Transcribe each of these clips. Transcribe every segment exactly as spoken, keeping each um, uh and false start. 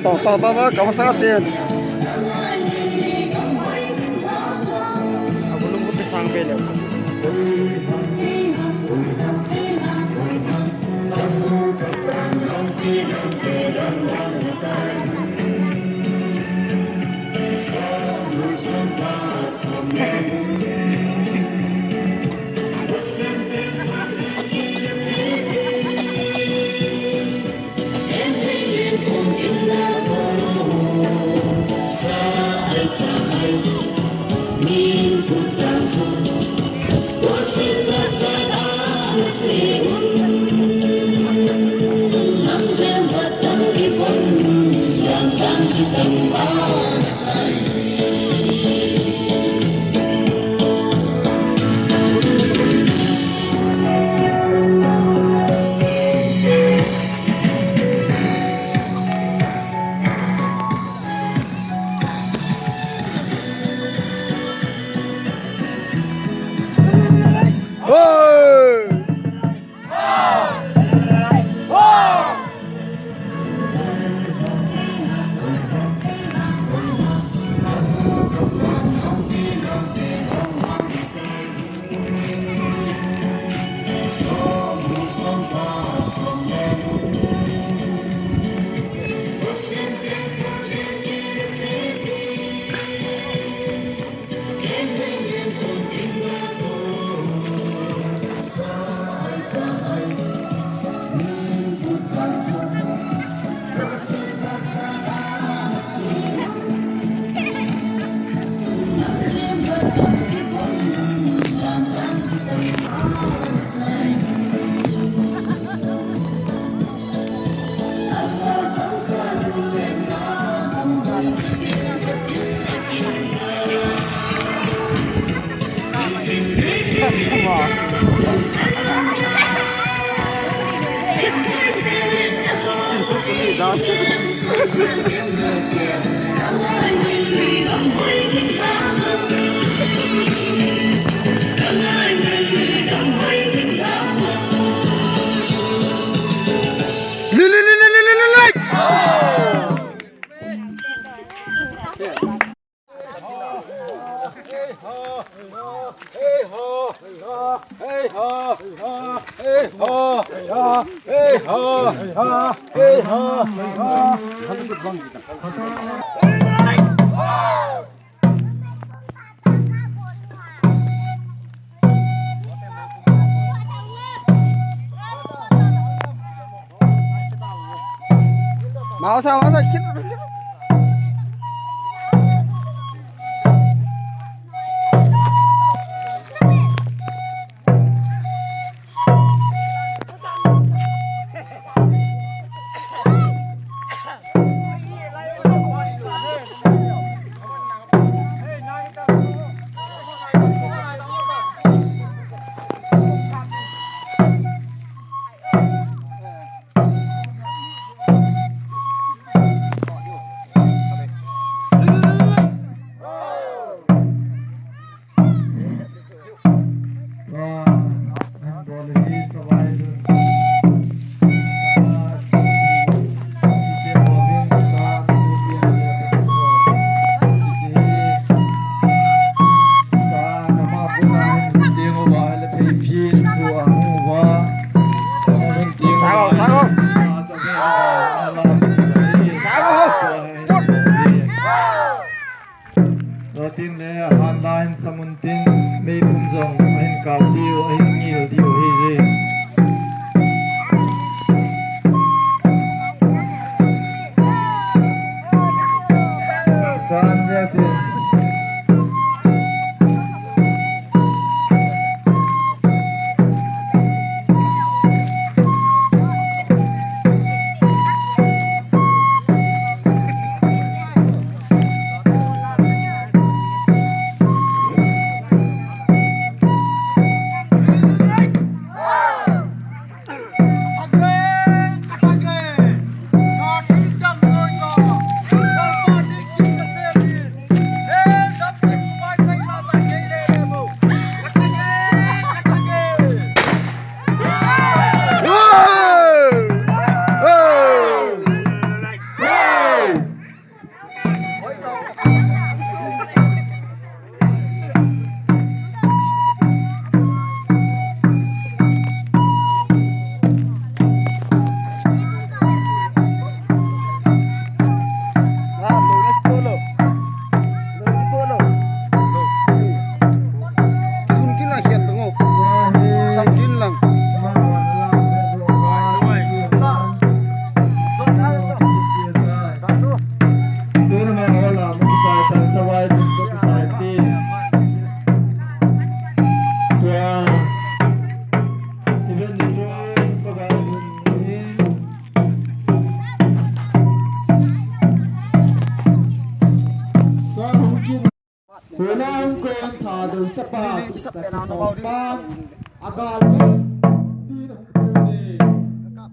Tao, tao, tao, tao, kama sanga chen. Abulum ko pisang pe le. Mau sa, mau sa, khit. Le ahan la hin samun tin, meipum jong ahin kap diu, ahin ngil diu ahi. Chan ve tin. Hulang kon Thadou chapa, Thadou chapa, agal, tin hung tu ni,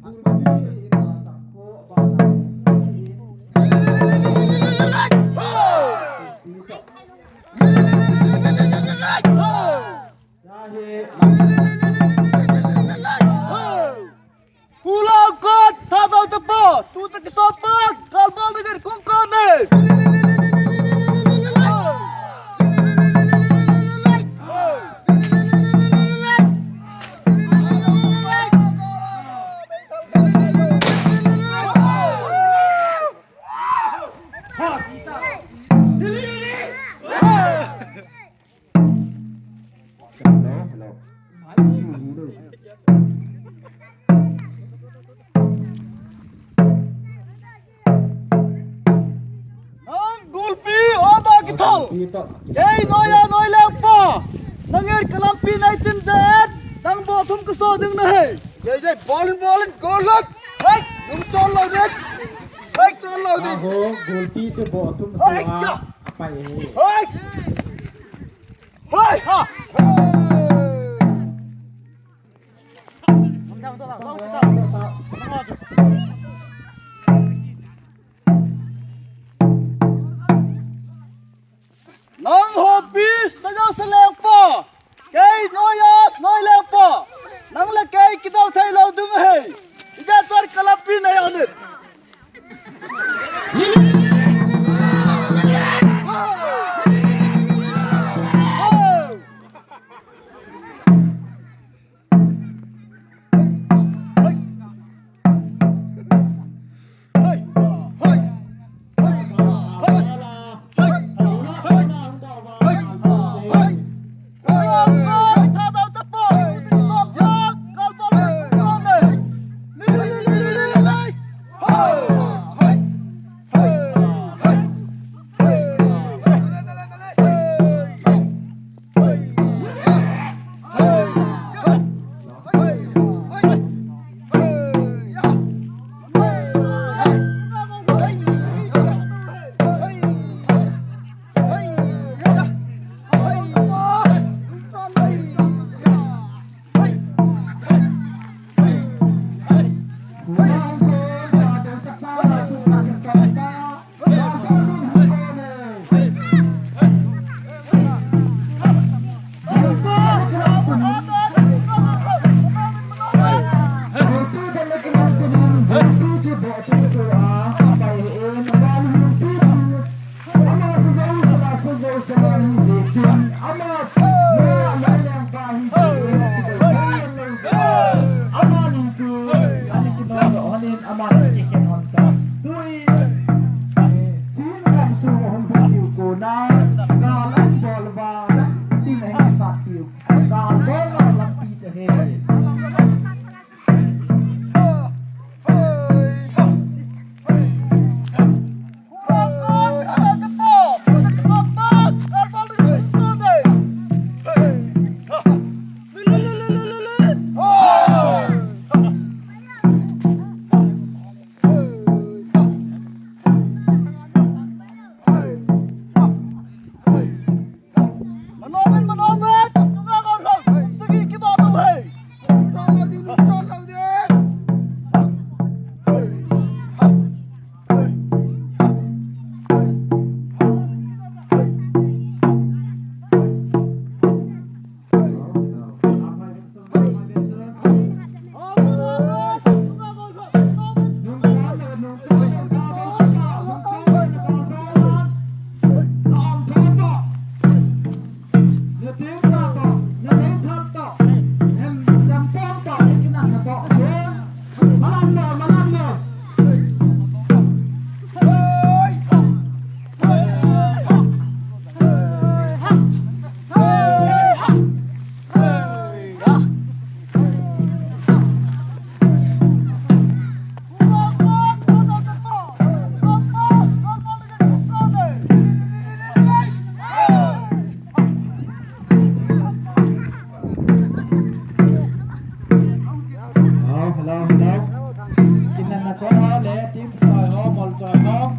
kulpi ina sakko, bana. Hulang kon Thadou chapa, tu cha kisot pa, galbol na gir kung kon ne. Nang gulpi, o ba kithol. Kei noiya noi lengpa. Nang er kalampi nai tin jet. Nang bo thum kaso ding nahi. Jai jai, bolin bolin, golak. Hei. Nung chol lo ding. Hei. Chol lo ding. Aho, gulpi chu bo thum kaso a. Hei. Apai he. Hei. Hoi ha! Nang hopi, sajau salengpa. Kei noiya noi lengpa. Nang le kei kidou thei lou ding ahi. Ijat chun kalampi nai anit. Choi ho le, Timchoi ho, Molchoi ho.